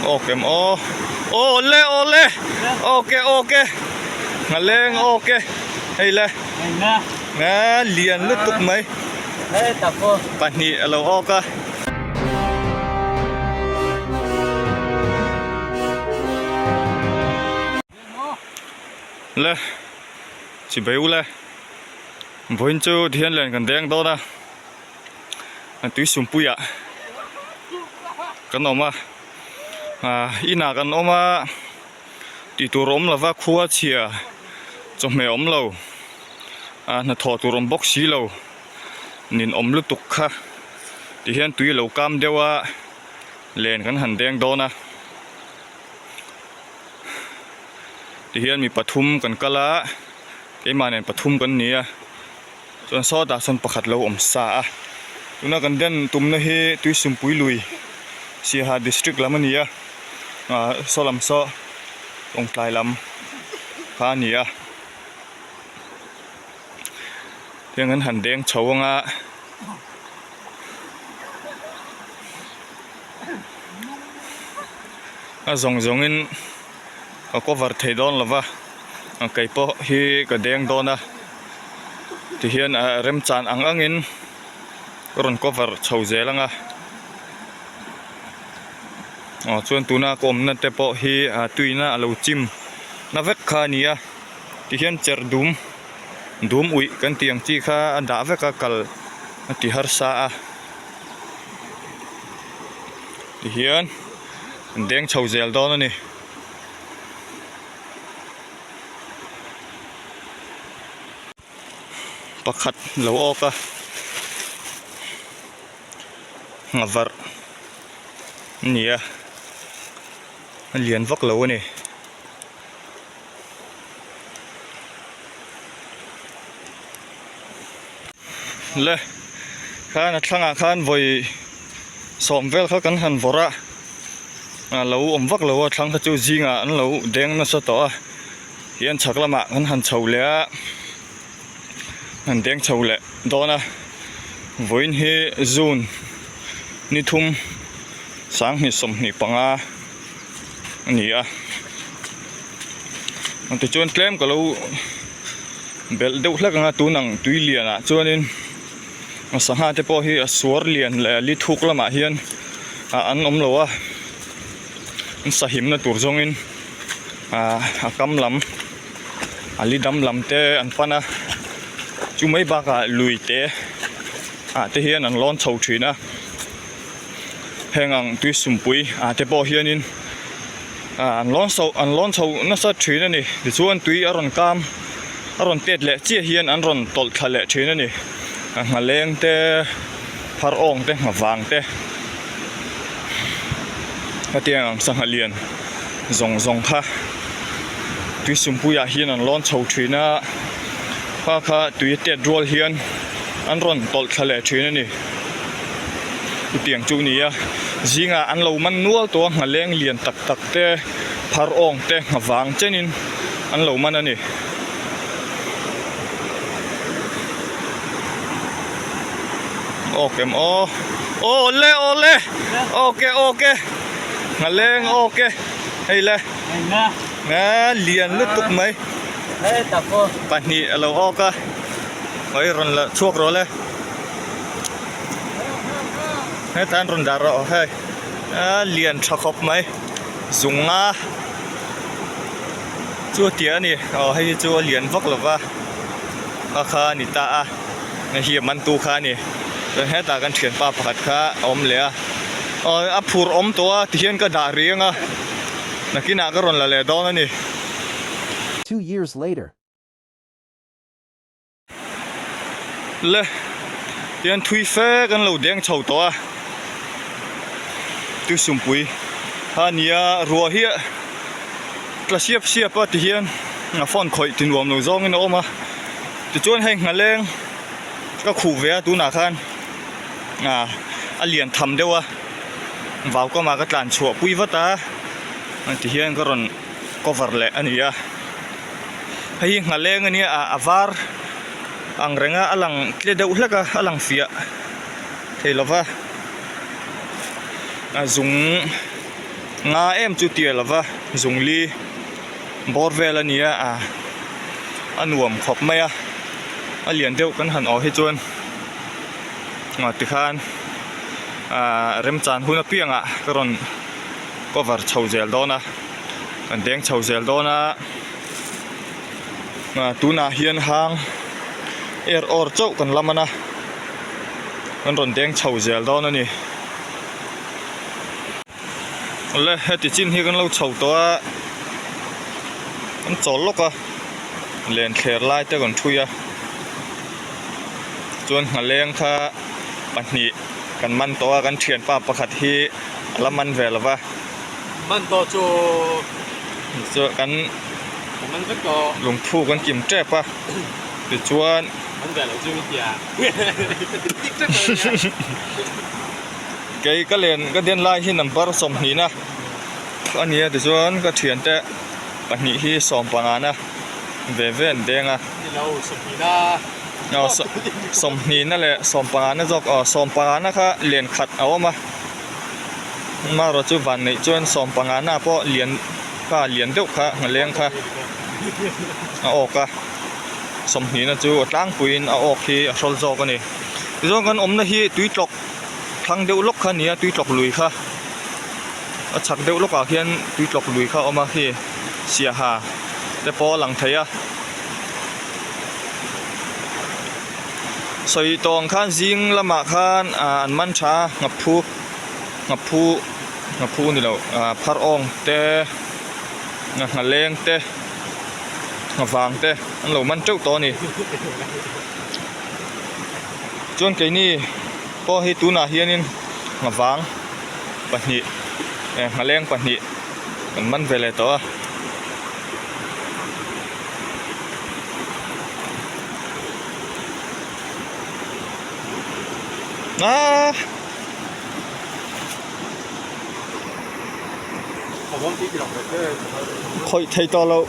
Awk em aw awle awle awk e awk e nghaleng awk e hei le a lian lutuk mai pahnih a lo awk a. Le chibei ule vawiin chu thian len kan deng dawn a tui sumpuiah kan awm a ah inah kan awm a tih tur awm lova khua chhia chawhmeh awm lo ah hnathawh tur awm bawk si lo nin awm lutuk kha tihian tui a lo kam deuh a len kan han deng dawn a. Tihian mi pathum kan kal a keimah nen pathum kan ni a chuan sawtah sawn pakhat lo awm sa a tuna kan den tumna hi Tuisumpui lui Siaha district lam a ni a ah saw lam saw Lawngtlai lam kha a ni a tiang an han deng chho ang a. A zawng zawngin ka cover thei dawn lo va kei pawh hi ka deng dawn a tihian a remchan ang angin ka rawn cover chho zel ang a aw chuan tuna ka awmna te pawh hi a tuina a lo chim na vek kha a ni a tihian cher dum dum uih kan tih ang chi kha a dah vek a kal a ti harsa a. Tihian an deng chho zel dawn a ni. Pakhat lo awk a nghavarh a ni a a lian vak lo a ni. Le khan a thlangah khan vawi sawm vel kha kan han vawrh a a lo awm vak lo a thlang kha chu zingah an lo deng nasa tawh a hian chhak lamah kan han chho leh a han deng chho leh dawn a vawiin hi june ni thum sanghnih 25 a ni a tichuan tlem ka lo belh deuh hlek ang a tun ang tui lianah chuanin sangha te pawh hi a suar lian leh li thuk lamah hian ah an awm lo a an sahimna tur zawngin ah a kam lam a li dam lam te an pan a chu mai bakah lui te ah te hian an lawn chho thin a. Heng ang tui sumpui ah te pawh hianin ah an lawn chho an lawn chho nasa thin a ni tichuan tui a rawn kam a rawn tet leh chiah hian an rawn tawlh thla leh thin a ni a nghaleng te phar awng te nghavang te hetiang ang sangha lian zawng zawng kha tui sumpui ah hian an lawn chho thin a kha kha tui a tet rual hian an rawn tawlh thla leh thin a ni. Chutiang chu ni a, zingah an lo man nual tawh a, nghaleng lian tak tak te, phar awng te, nghavang chenin an lo man a ni. Awk em aw, awle awle, awk e awk e, nghaleng awk e, hei le, a lian lutuk mai, pahnih a lo awk a, hei rawn la chhuak rawh le. Hetah an rawn dah rawh hei a lian tha khawp mai zung a chu a tia a ni aw hei hi chu a lian vak lo va a kha a ni ta a hei hi a man tu kha a ni chuan hetah kan thianpa pakhat kha a awm leh a aw a phur awm tawh a tihian ka dah rih ang a nakinah ka rawn la leh dawn a ni. Two years later. Le tian thui fe kan lo deng chho tawh a tuisumpui a nia ruah hi tla siap siap a tihian a phone khawih ti nuam lo zawngin a awm a tichuan hei nghaleng ka khuh ve a tunah khan ah a lian tham deuh a vau kamah ka tlan chhuah pui vat a tihian ka rawn cover leh a ni a. Hei hi nghaleng a nia ah a var ang reng a a lang tle deuh hlek a a lang fiah thei lo va a zung. Nga em chu tia lova zungli bawr vel a nia a a nuam khawp mai a a lian deuh kan han awh hi chuan ah tikhan ah remchan hun apiangah ka rawn cover chho zel dawn a kan deng chho zel dawn a ah tunah hian hang er awr chauh kan la man a kan rawn deng chho zel dawn a ni. Awle heti chin hi kan lo chho tawh a kan chawl lawk a len thler lai te kan thui a chuan nghaleng kha pahnih kan man tawh a kan thianpa pakhat hi a la man ve lo va. Man tawh chu chu kan man vek tawh lungphu kan kim tep a tichuan man ve lo chu mi tia. Kei ka len ka den lai hi number sawmhnihna a ni a tichuan ka thiante pahnih hi sawmpangana ve ve an deng a sawmhnihna leh sawmpangana zawk aw sawmpangana kha lian khat a awm a amaherawh chu van neih chuan sawmpangana pawh lian kha lian deuh kha nghaleng kha a awk a sawmhnihna chu a tlangpuiin a awk hi a hrawl zawk a ni tichuan kan awmna hi tui tlawk. Thlang deuh lawk kha a ni a tui tlawk lui kha a chhak deuh lawkah khian tui tlawk lui kha a awm a khi siaha te pawh a lang thei a sawi tawh ang khan zing lamah khan ah an man tha a nghaphu nghaphu nghaphu ni lo ah phar awng te nghaleng te nghavang te an lo man teuh tawh a ni. Chuan keini pawh hi tunah hianin nghavang pahnih eh nghaleng pahnih kan man ve leh tawh a. Aaa. Khawih thei tawh loh.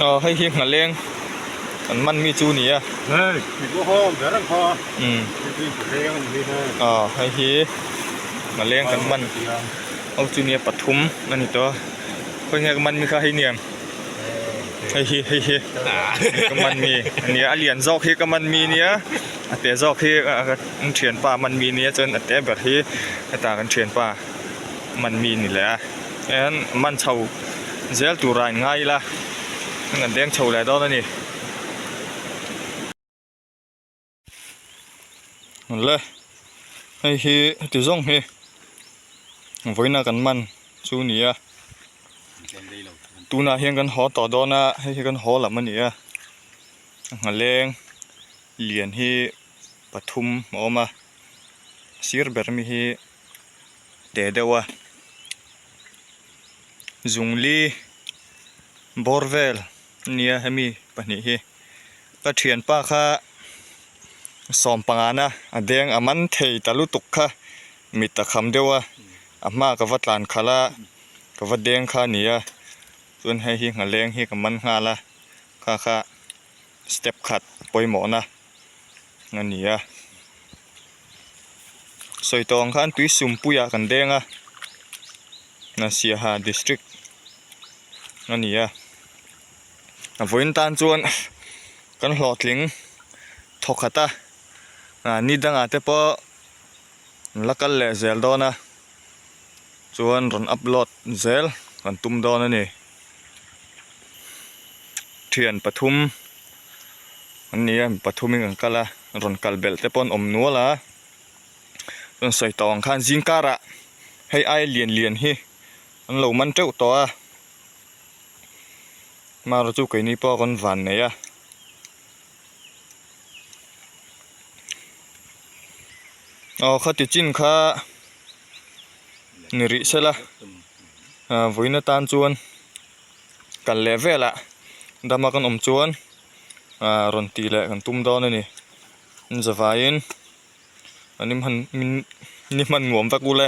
Aw hei hi nghaleng an man mi chu ni a aw hei hi nghaleng kan man ho chu nia pathum a ni tawh a khawi nge ka man mi kha hei niang. Hei hi hei hi ka man mi ania a lian zawk hi ka man mi nia a te zawk hi kan thianpa man mi nia chuan a te ber hi heta kan thianpa man mi ni leh a hian man chho zel tura in ngai ila an deng chho leh dawn a ni. Le hei hi heti zawng hi vawiina kan man chu a ni a tunah hian kan haw tawh dawn a hei hi kan haw lam a ni a nghaleng lian hi pathum a awm a sir ber mi hi te deuh a zungli bawr vel a nia hemi pahnih hi. Ka thianpa kha sawm pangana a deng a man thei ta lutuk kha mit a kham deuh a a hma ka va tlan khalh a ka va deng kha a ni a chuan hei hi nghaleng hi ka man nghal a kha kha step khat pawimawhna a ni a sawi tawh ang khan tui sumpuiah kan deng a Siaha district a ni a. A vawiin tan chuan kan hlawhtling thaw khat a ah ni dangah te pawh an la kal leh zel dawn a chuan rawn upload zel kan tum dawn a ni thian pathum an ni a pathum in an kal a rawn kal belh te pawh an awm nual a chuan sawi tawh ang khan zing karah hei ai lian lian hi an lo man teuh tawh a. Mara chu keini pawh kan van nei a aw khati chin kha ni rih sela ah vawiin atan chuan kal leh velah dama kan awm chuan ah rawn tih leh kan tum dawn a ni zavaiin an in hman ni hman nuam vek ule.